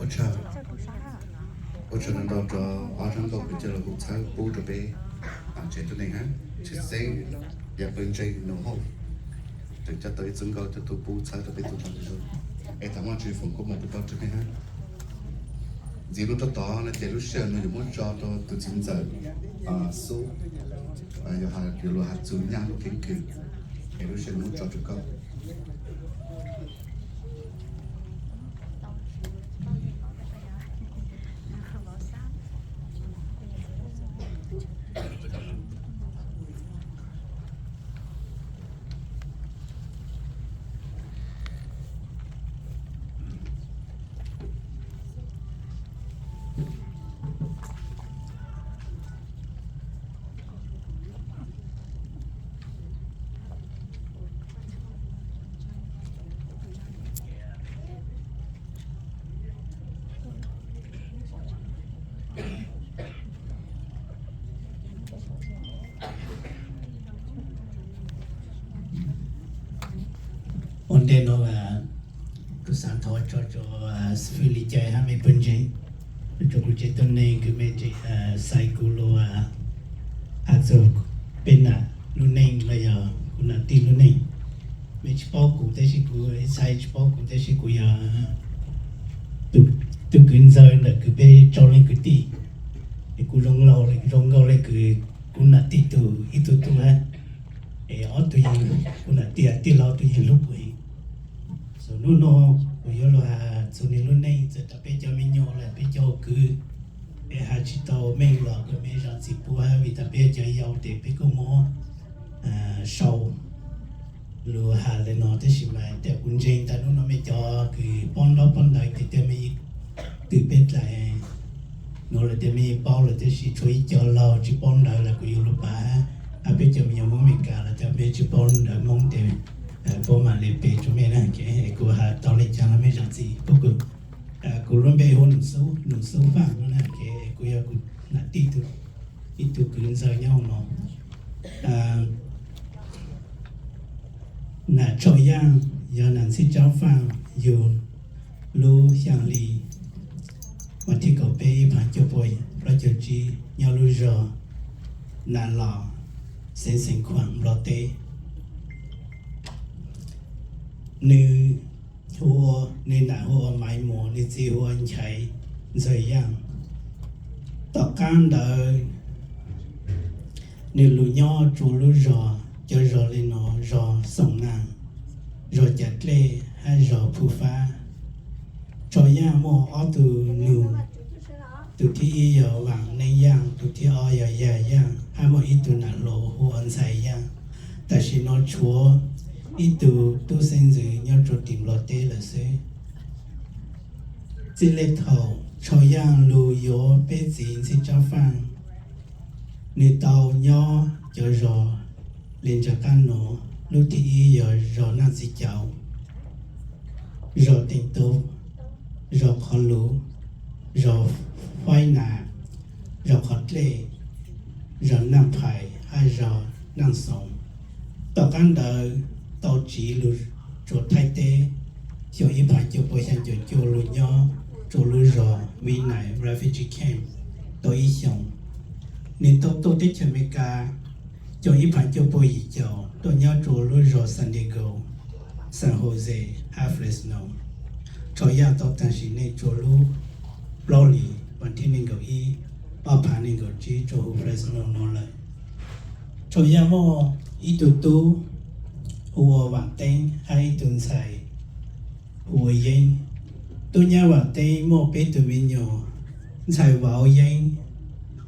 Ua tsaug, ua tsaug ntau ntau rau ob rab nkauj kws coj los kuv txhawb pub rau peb tsev tuab neeg hab tshwj xeeb yog pawg ntseeg nus hauj, tseem coj tau ib txuj nkauj coj tuaj pub txhawb rau peb tug ntxhais ntxwv es thaum muaj tsis foom koob moov pub rau peb hab. Ntxiv lub rab tod no ces lub sij hawm no yuav muab tso rau tus txiv ntxawm xub, yuav luag has txug nyaj lub keeb kwm, es lub sij hawm no muab tso rau koj. Ua ntej nuav kuv xaav thov tso rua xib fwb Lis Cai hab mej pawg ntseeg, rua kuv tsev tuab neeg kws mej xaiv kuv lug has txug peb nam lub neej los yog kuv nam tij lub neej. Mej tsis paub kuv tab sis kuv, xaiv tsis paub kuv tab sis kuv yog tug kwv ntxawg ntawm kws peb tso leej kwv tij. Es kuv zoo laus, zoo nkaus le kws kuv nam tij tug ib tug tub hab, es ob tug yawg, kuv nam tij tij laug tug yawg hlub kuv heev. Xws nub nua kuv yuav lug has txug nwg lub neej, txawm tas peb cov me nyuam los peb cov kwv, peb has tsis tau meej los kuas mej zam txim pub hab, vim tas peb cov yau tes peb kuj muab sau lug has le nuav, tab sis mas tas kuv ntseeg tas nub nua mej cov kws paub ntaub paub ntawv tes tej mej twm peb dlais nuav lawm tes mej paub lawm, tab sis tshuav ib co laug tsis paub ntawv los kuv yuav lug pav hab, peb cov me nyuam Moob Amelikas los tas mej tsis paub ntawv Moob tes puab mam le pe rua mej na. Kuv has tau le caag los mej zam txim pub kuv. Kuv lub npe hu Nus Xub, Nus Xub Faaj na, kuv yog kuv nam tij ib tug kwv ntxawg nyob huv nuav. Nam Tshau Yaaj yog nam Ntxhib Tsaab Faaj yug lub xyaa hli vas thib kaum peb ib phav cuaj pua plaub caug tsib nyob lub zog Nas Los, xeev Xeev Khuam, Nplog teb. Nwg hu ua, nwg nam hu ua Maiv Muas, nwg txiv hu ua Nchaiv Ntxawg Yaaj. Tom qaab ntawd nwg lug nyob rua lub zog, cov zog le nuav: zog Xoom Naag, zog Cav Dlej hab zog Phu Fab. Tshau Yaaj muaj ob tug nus, tug thib ib yog Vaam Neej Yaaj, tug thib ob yog Yag Yaaj, hab muaj ib tug nam hluas hu ua Ntxhais Yaaj. Tam sim no tshuav ib tug tub xeeb ntxwv nyob rua tim Nplog teb lawm xwb. Txij le thaum Tshau Yaaj lug yuav peb txiv Ntxhib Tsaab Faaj, nwg tau nyob cov zog le ntsa qaab nuav. Lub thib ib yog zog Naaj Txiv Cauv, zog Teem Tub, zog Qhov Luv, zog Faib Nas, zog Qhov Dlej, zog Naaj Phais hab zog Naaj Xoov. Tom qaab ntawd tau tsiv lug rua Thaib teb, xyoo ib phav cuaj pua xyaa caum cuaj lug nyob rua lub zog Vib Nais Refugee Camp tau ib xyoos. Nwg tau tuaj teb chaws Amelikas xyoo ib phav cuaj pua yim caum tuaj nyob rua lub zog San Diego, San Jose hab Fresno. Tshau Yaaj tau taag sim neej rua lub plaub hlis vas thib neeg nkaum ib, ob phav neeg nkaum tsib rua huv Fresno nuav lawm. Tshau Yaaj muaj ib tug tub hu ua Vaam Teeb hab ib tug ntxhais hu ua Yeeb. Tub nyab Vaam Teeb muaj peb tug me nyuam, ntxhais Vauv Yeeb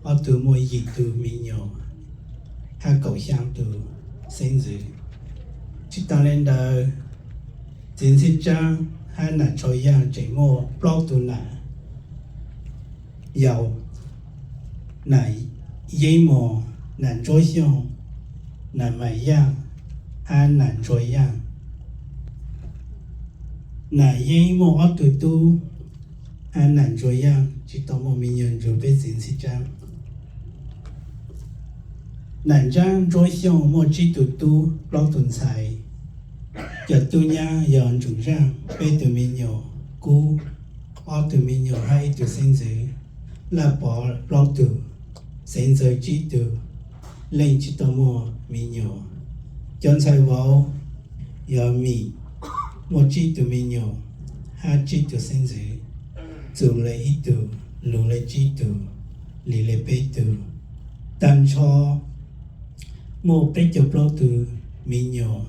ob tug muaj yim tug me nyuam hab kaum xyaa tug xeeb ntxwv. Tsis taag le ntawd, txiv Ntxhib Tsaab hab nam Tshau Yaaj tseem muaj plaub tug nam yau, nam Yeeb Mos, nam Ntsuab Xyooj, nam Maim Yaaj hab nam Ntsuag Yaaj. Nam Yeeb muaj ob tug tub, hab nam Ntsuag Yaaj tsis tau muaj me nyuam nrug peb txiv Ntxhib Tsaab. Nam Ntsaab Ntsuab Xyooj muaj tsib tug tub plaub tug ntxhais. Cov tub nyab yog Ntsoom Zaaj, peb tug me nyuam Kub, ob tug me nyuam hab ib tug xeeb ntxwv. Laj Pov plaub tug, xeeb ntxwv tsib tug, Leej tsis tau muaj me nyuam. Cov ntxhais vauv yog Mim, muaj tsib tug me nyuam hab tsib tug xeeb ntxwv, txus le ib tug, luv le tsib tug, lis le peb tug. Tag nrho muaj peb caug plaub tug me nyuam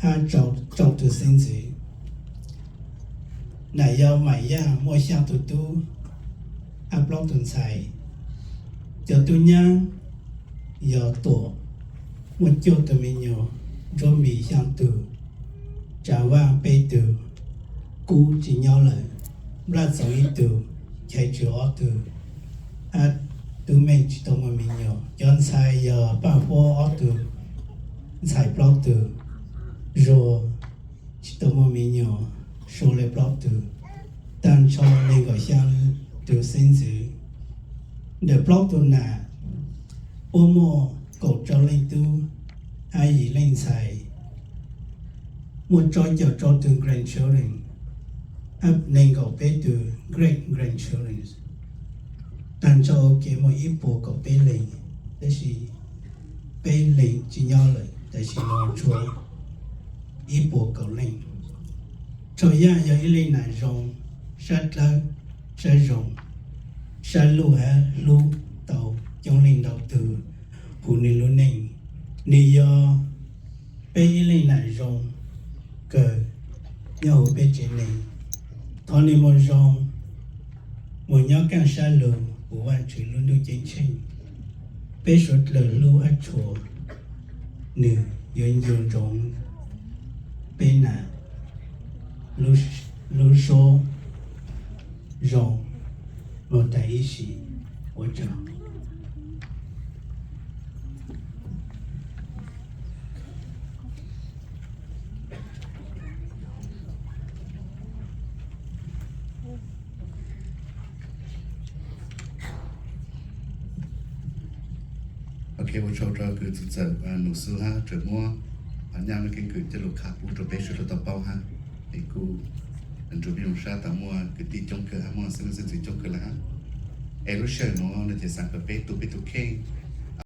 hab rau tug xeeb ntxwv. Nam yau Maim Yaj muaj xyaa tug tub hab plaub tug ntxhais. Cov tub nyab yog Tuam, muaj cuaj tug me nyuam, Nruab Mis xyaa tug, Tsav Vaaj peb tug, Kub tsis nyob lawm, Nplaj Txoov ib tug, Chaiv Tswv ob tug, hab Tub Meej tsis tau muaj me nyuam. Cov ntxhais yog Paj Huab ob tug, ntxhais plaub tug, Zuag tsis tau muaj me nyuam, Sua le plaub tug. Tag nrho neeg nkaum xyaa tug xeeb ntxwv. Ntawm plaub tug nam puab muaj kaum rau leej tub hab yim leej ntxhais, muaj rau caum rau tug grandchildren, hab nees nkaum peb tug great grandchildren. Tag nrho ua ke muaj ib puas kaum peb leeg, tab sis peb leeg tsis nyob lawm, tam sim no tshuav ib puas kaum leej. Rhau Yaj yog ib leej nam zoo, sab dlawb, sab zoo, sab luj hab hlub tau coob leej ntau tug huv nwg lub neej. Nwg yog peb ib leej nam zoo kawg nyob huv peb tsev neeg. Thov nwg moog zoo, moog nyob kaaj sab lug huv Vaajtswv lub ntuj ceeb tsheej. Peb suav dlawg hlub hab tshua, nwg yuav ncu ntsoov peb nam lub suab zoo moog tas ib sim. Ua tsaug. Ok, ua tsaug rau kws txuj txawm Num Xu hab Tsaws Muab nyaj lub keeb kwm coj lug qha pub rua peb suav dlawg tau paub hab. Es kuj nrug mej moog sab tas muaj kwv tij coob kawg hab muaj xeeb leej xeeb ntxwv coob kawg le hab. Es lub sij hawm nuav no ces xaav kom peb tu peb tug kheej,